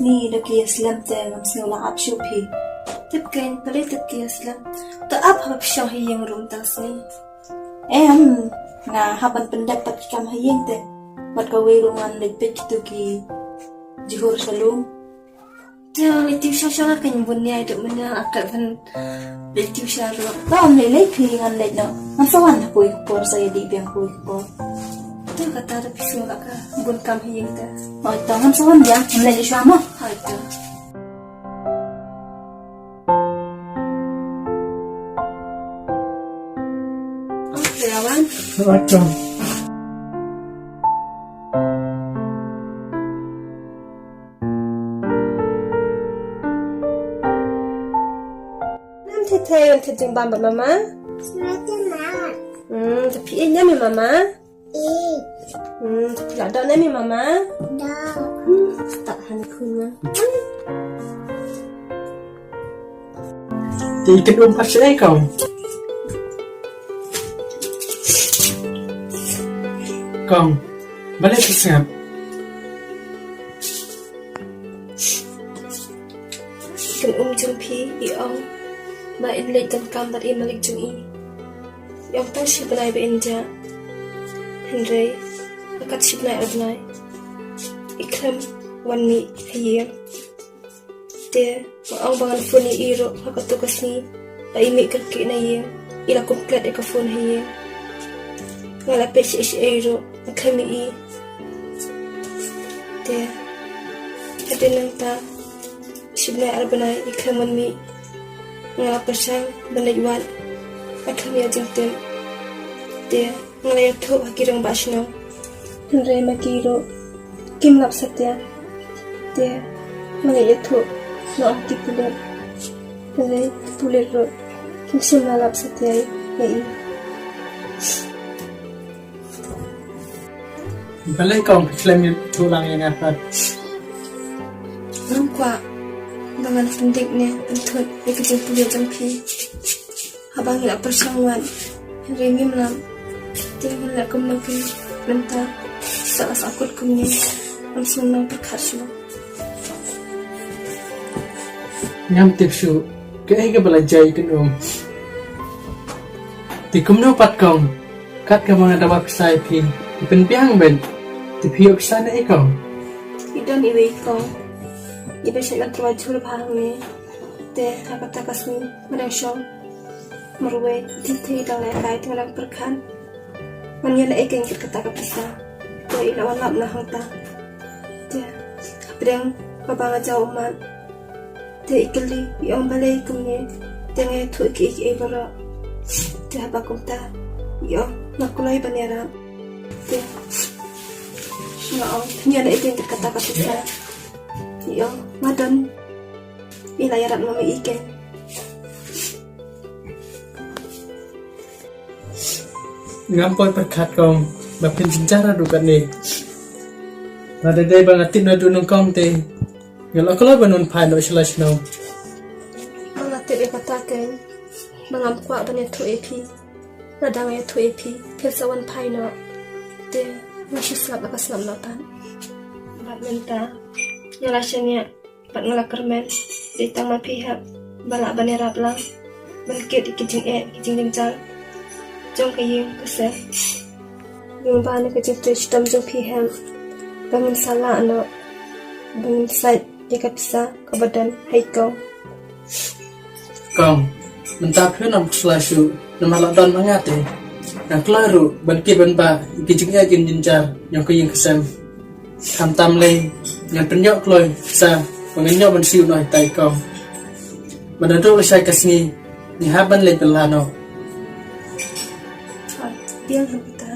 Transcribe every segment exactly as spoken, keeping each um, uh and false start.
Ni da ki ïaslem te ngam sngew lah ap shuh phi. Tip kein, balei tip ki ïaslem. To ap haba phi shong ha ïing ruh mynta ka sngi. Em, nga hap ban pyndep pat ki kam ha ïing te. Bad kawei ruh ngan leit peit kito ki jhur sha lum. Te leit tiew sha sha la kein bun ïa i duk mynne la kat ban leit tiew sha ruh. Ba ym leit leit phi ngan leit noh. Ngan sa wan ha kawei ka por sa ïa dih biang kawei ka por. Te kata da phi sngew la ka bun kam ha ïing te. Hooid to ngan sa wan biang, ngan leit shuwa mo. Hooid to. Ong te wan. Hooid to. Nam the the yon the jingbam bad mama. Sma te ma. Hmm, te phi ïeit ne em ïa mama. Ïeit. Hmm, te phi la doh ne em ïa mama. Doh. Hmm, stad ha ni khun ma. Te i kynum pat shaei kong? Kong, balei phi sngap? Kynum jong phi i ong ba in leit donkam bad i malik jong i. I ong tang shi bnai ba in jah. Hynrei ha kat shi bnai ar bnai i khlem wan mih ha ïing. Te nga ong ba ngan phone ïa i ruh ha kato ka sngi ba i mih kyrkieh na ïing, i la kum klet ïa ka phone ha ïing. Nga la peit shaei shaei ruh nga khlem ïohi. Te hadien nangta shi bnai ar bnai i khlem wan mih. Nga la pyrshang ban leit wad, nga khlem ïoh jingtip. Te nga la ïathuh ha ki rangbah shnong, hynrei ma ki ruh kim lap satia. Te nga la ïathuh noh ha ki pulit, hynrei ki pulit ruh kim shym la lap satia ïa i. Balei kong phi khlem ïathuh lang ïa nga pat? Ngam kwah ba ngan pyndik ne pynthut ïa ka jingpule jong phi. Haba ngi la pyrshang wad, hynrei ngim lap. Te ngan leh kumno kein mynta, sa la sahkut kumne, ngam sngewbha pyrkhat shuh. Ngam tip shuh kaei kaba la jia ïa i kynum. Te kumno pat kong? Kat kaba nga dawa pisa ïa phi, i pynbiang beit. Te phi ïoh pisa na ei kong? I don iwei kong, iba shait ban tyrwa jhur bha hangne. Te ha kata ka sngi nga dang shong marwei, i thei thei dang lehkai te nga dang pyrkhat ban ïa leh ei kein kat kata ka pisa. Te i la wan lap na hangta. Te hapdeng kaba nga jaw ummat. Te i kylli, i ong balei kumne, te nga ïathuh kiei kiei baroh. Te haba kumta, i ong nga kloi ban ïarap. Te nga ong phin ïa leh ei kein kat kata ka pisa. I ong nga don, i la ïarap ma i kein. Ngam poi pyrkhat kong ba phin jynjar haduh katne. Lada dei ba nga tip naduh nyngkong te nga la kloi ban wan phai noh sha la shnong. Ba nga tip ïa kata kein ba ngam kwah ban ïathuh ïa phi. Lada nga ïathuh ïa phi phin sa wan phai noh. Te nga shu sngap la ka sngap noh pat. Bad mynta nga la shaniah bad nga la kyrmen. Dei tang ma phi hep ba lah ban ïarap lang ban kit ïa ki jingeh ki jingjynjar jong ka ïing ka sem. Lyngba na ka jingtrei shitom jong phi hep ba ngin sa lah noh ban ngin sait ïa ka pisa kaba don ha i kong. Kong, mynta phi nym khuslai shuh namar la don ma nga te. Nga kloi ruh ban kit ban bah ïa ki jingeh ki jingjynjar jong ka ïing ka sem. Khamtam lei ngan pynïoh kloi sa ba ngan ïoh ban siew noh ïa i kong. Ba naduh lashai ka sngi ngi hap ban leit bylla noh. Biang hangta.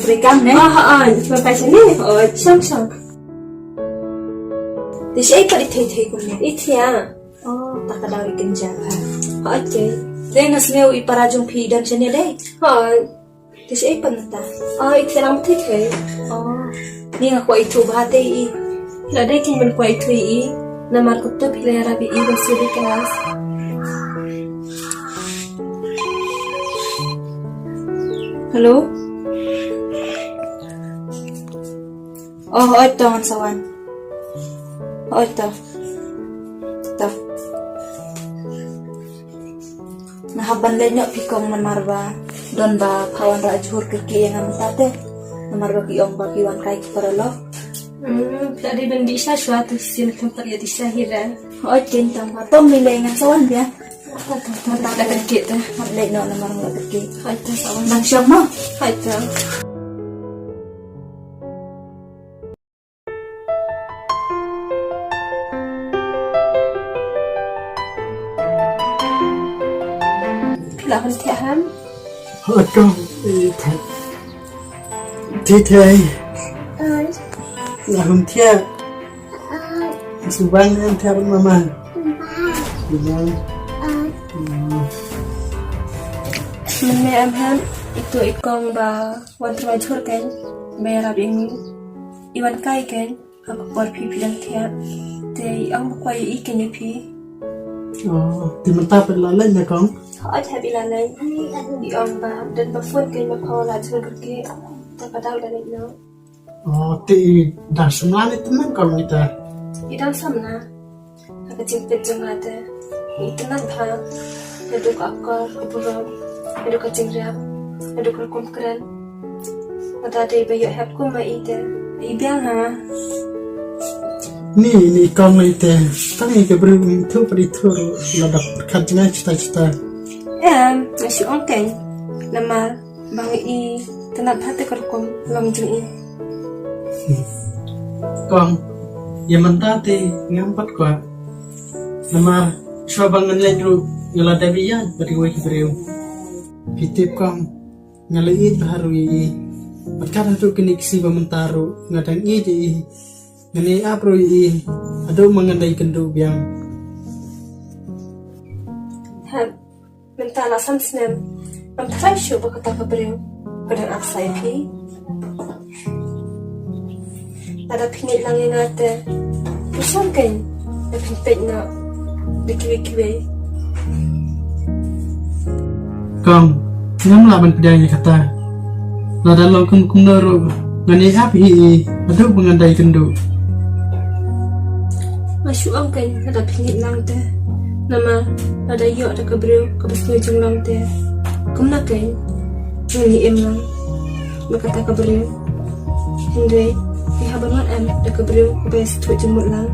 Bekam ne? Oh, oh, oh, shong, shong. Te shaei pat i thei thei kumne? I thei ah. Oh, ta ka daw i kynja pha. Oh, okay. Te nga sngew i para jong phi i don shane dei? Oh. Te shaei pat nangta? Oh, i thei lang thei thei. Oh. Ni nga kwah ithuh bha te i. La dei kin ban kwah ithuh i. Namar kutto phi la ïarap i ban sngewbha kelas. Hello? Oh, hooid to ngan sa wan. Hooid to. To. Nga hap ban leit noh phi kong namar ba don ba pha wanrah jhur kyrkieh ïa nga mynta te. Namar ba ki ong ba ki wan kai ki paralok. Hmm, phi la dei ban dih sha shuwa te shisien khlem pat ïa dih sha hi re. Hooid kein tang ba tom lei lei ngan sa wan biang. Mynta da kyrkieh te. Hap leit noh namar nga la kyrkieh. Hooid to sa wan. Nang shong mo. Hooid to. Phi la hun thiah ham? Hooid kong, i thah. Thei thei. La hun thiah. Sngewbang em thiah bad mama. Sngewbang. Mynne em hem, ito i kong ba wan tyrwa jhur kein, ba ïarap ïa ngi. I wan kai kein. Ha ka por phi phi dang thiah. Te i ong ba kwah ïa i kein ïa phi. Oh, te mynta phi la leit ne kong? Hooid hap i la leit. I ong ba don ba phone kein ba pha la jhur kyrkieh. Te ka daw da leit noh. Oh, te i dang samla ne tymmen kong ita? I dang samla. Ha ka jingpeit jong nga te. Itynnad bha, naduh ka akor, ka burom, naduh ka jingriam, naduh ka rukom kren. Lada dei ba ïoh hep kum ma i te, i biang ha nga. Ni, ni kong lei te, tang i ka briew ym ithuh pat ithuh ruh, lada pyrkhat jngai kita kita. Em, nga shu ong kein, namar ba nga i tynnad bha te ka rukom long jong i. Kong, ïa mynta te ngam pat kwah. Namar shuwa ba ngan leit ruh nga la dep ïaid bad kiwei ki briew. Phi tip kong, nga la ïeit bha ruh ïa i. Bad kat haduh kine ki sngi ba mynta ruh nga dang ïeit ïa i. Ngan ïai ap ruh ïa i haduh ma ngan dei kynduh biang. Hep. Mynta la san snem, ngam tharai shuh ba kata ka briew ka dang ap sa ïa phi. Lada phi ngeit lang ïa nga te, phi sngewbha kein ba phin peit noh da kiwei kiwei. Kong, ngam lah ban pdiang ïa kata. Lada long kum kumno ruh, ngan ïai ap hi i haduh ba ngan dei kynduh. Nga shu ong kein lada phi ngeit lang te. Namar lada ïoh da ka briew kaba sngew jinglong te, kumno kein ngan ïa im lang bad kata ka briew. Hynrei phi hap ban wan em da ka briew kaba ïasngewthuh jingmut lang.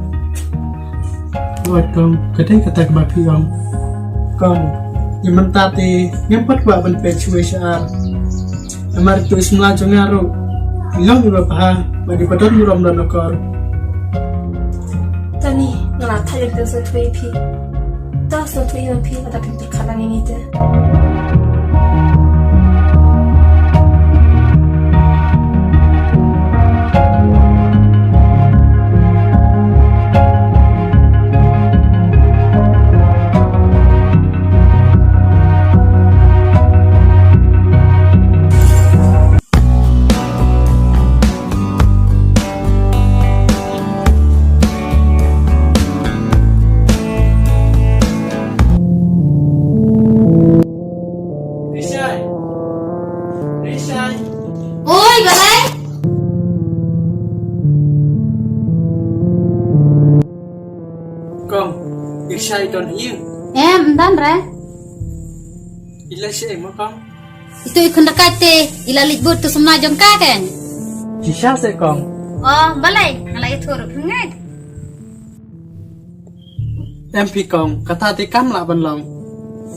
Wat kong, ka dei kata kaba phi ong. Kong, ïa mynta te ngam pat kwah ban peit shuwa sha ar. Namar ito i samla jong nga ruh i long iba bha bad iba don burom don akor. Tang ni nga la thait ïa ka sngewthuh ïa phi. To sngewthuh ïa phi lada phi pyrkhat lang ïa ngi te. Rishai. Rishai. Oi, balei? Kong, i Rishai i don hi? Em, ym don re. I leit shaei mo kong? Ito i khun dakaid te i la leit bud tu samla jong ka kein. Shisha se kong. O balei, nga la ïathuh ruh phi ngeit. Em phi kong, kata te kam lah ban long.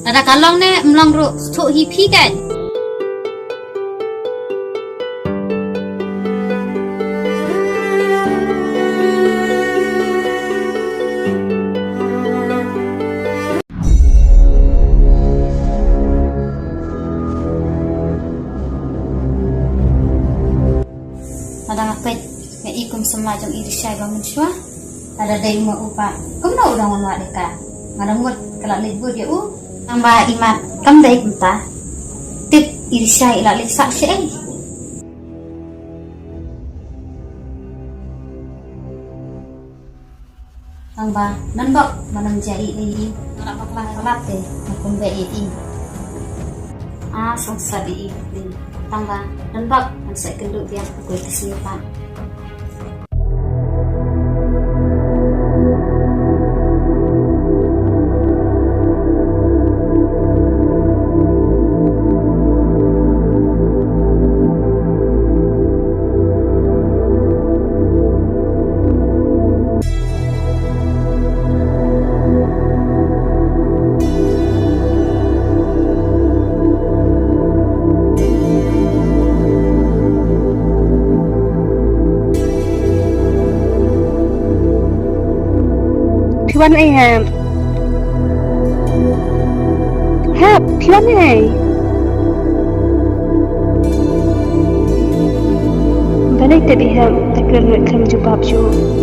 Lada ka long ne ym long ruh, sngewthuh hi phi kein. Ma jong i Rishai ba mynshuwa. Lada dei ma u pat kumno u dang wan wad ïa ka. Nga dang mut ka la leit bud ïa u. Tang ba i mat kam dei kumta. Tip i Rishai i la leit sah shaei. Tang ba nang bok ma nang jia i i. Nga la bakla palat te nga kum be i i. A song sat i i. Tang ba nang bok nang sa kynduh biang ka koi ka sniew pat. Phi wan ei hep? Hep, phi wan ei? Balei te di hep, te kren ngut kren jubab ju.